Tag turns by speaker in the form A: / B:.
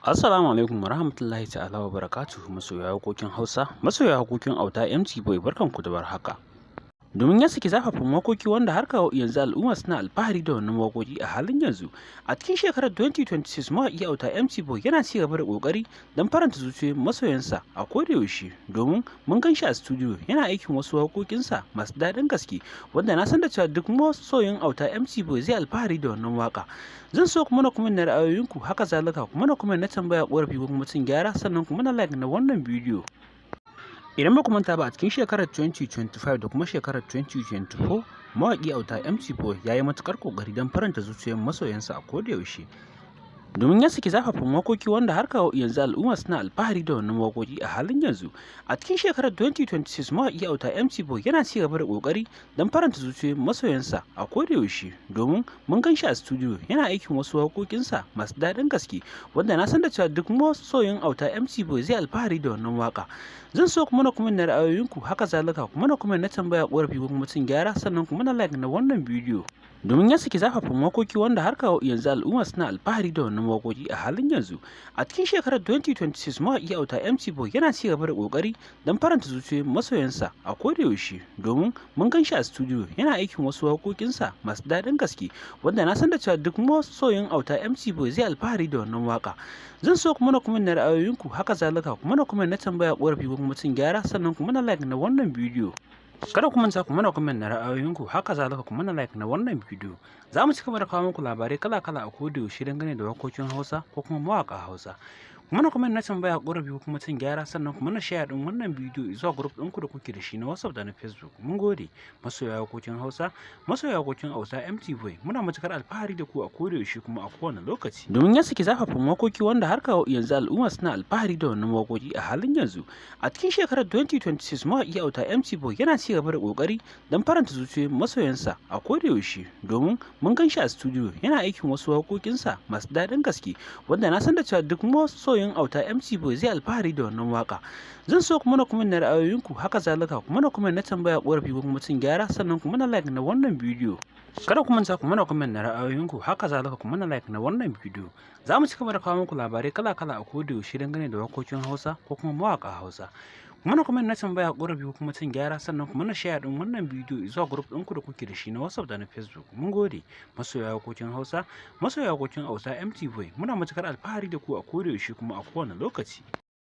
A: Assalamu alaikum warahmatullahi ta'ala wa barakatuhu, masoya waƙoƙin Hausa, masoya waƙoƙin Auta MT Boy, barkanku da warhaka. Domin ya saki zafafan waƙoƙi wanda har kawo yanzu al'umma suna alfahari da wannan waƙoƙi a halin yanzu. A cikin shekarar 2026, mawaƙi Auta MT Boy yana ci gaba da ƙoƙari don faranta zuciyoyin masoyansa a koda yaushe, domin mun gan shi a studio yana aikin wasu waƙoƙinsa masu daɗin gaske, wanda na san da cewa duk masoyin Auta MT Boy zai alfahari da wannan waƙa. Zan so kuma na comment na ra'ayoyinku, haka zalika kuma na comment na tambaya, ƙorafi ko kuma cin gyara, sannan kuma na like na wannan bidiyo. Idan ba ku manta ba, a cikin shekarar 2025 da kuma shekarar 2024, mawaƙi Auta MT Boy ya yi matuƙar ƙoƙari don faranta zuciyoyin masoyansa a koda yaushe. Domin ya saki zafafan waƙoƙi wanda har kawo yanzu al'umma suna alfahari da wannan waƙoƙi a halin yanzu. A cikin shekarar 2026, mawaƙi Auta MT Boy yana ci gaba da ƙoƙari don faranta zuciyoyin masoyansa a koda yaushe, domin mun gan shi a studio yana aikin wasu waƙoƙinsa masu daɗin gaske, wanda na san da cewa duk masoyin Auta MT Boy zai alfahari da wannan waƙa. Zan so kuma na comment na ra'ayoyinku, haka zalika kuma na comment na tambaya, ƙorafi ko kuma cin gyara, sannan kuma na like na wannan bidiyo. Domin ya saki zafafan waƙoƙi wanda har kawo yanzu al'umma suna alfahari da wannan waƙoƙi a halin yanzu. A cikin shekarar 2026, mawaƙi Auta MT Boy yana ci gaba da ƙoƙari don faranta zuciyoyin masoyansa a koda yaushe, domin mun gan shi a studio yana aikin wasu waƙoƙinsa masu daɗin gaske, wanda na san da cewa duk masoyin Auta MT Boy zai alfahari da wannan waƙa. Zan so kuma na comment na ra'ayoyinku, haka zalika kuma na comment na tambaya, ƙorafi ko kuma cin gyara, sannan kuma na like na wannan bidiyo. Kada ku manta ku mana comment na ra'ayoyinku, haka zalika ku mana like na wannan bidiyo. Za mu ci gaba da kawo muku labarai kala-kala a koda yaushe dangane da waƙoƙin Hausa ko kuma mawaƙa Hausa. Ku mana comment na tambaya, ƙorafi ko kuma cin gyara, sannan ku mana share ɗin wannan bidiyo zuwa group ɗinku da kuke da shi na WhatsApp da na Facebook. Mun gode, masoya waƙoƙin Hausa, masoya waƙoƙin Auta MT Boy. Muna matuƙar alfahari da ku a koda yaushe kuma a kowane lokaci. Domin ya saki zafafan waƙoƙi wanda har kawo yanzu al'umma suna alfahari da wannan waƙoƙi a halin yanzu. A cikin shekarar 2026, mawaƙi Auta MT Boy yana ci gaba da ƙoƙari don faranta zuciyoyin masoyansa a koda yaushe, domin mun gan shi a studio yana aikin wasu waƙoƙinsa masu daɗin gaske, wanda na san da cewa duk masoyin Auta MT Boy zai alfahari da wannan waƙa. Zan so kuma na comment na ra'ayoyinku, haka zalika kuma na comment na tambaya, ƙorafi ko kuma cin gyara, sannan kuma na like na wannan bidiyo. Kada ku manta ku mana comment na ra'ayoyinku, haka zalika ku mana like na wannan bidiyo. Za mu ci gaba da kawo muku labarai kala-kala a koda yaushe dangane da waƙoƙin Hausa ko kuma mawaƙa Hausa. Ku mana comment na tambaya, ƙorafi ko kuma cin gyara, sannan ku mana share ɗin wannan bidiyo zuwa group ɗinku da kuke da shi na WhatsApp da na Facebook. Mun gode, masoya waƙoƙin Hausa, masoya waƙoƙin Auta MT Boy. Muna matuƙar alfahari da ku a koda yaushe kuma a kowane lokaci.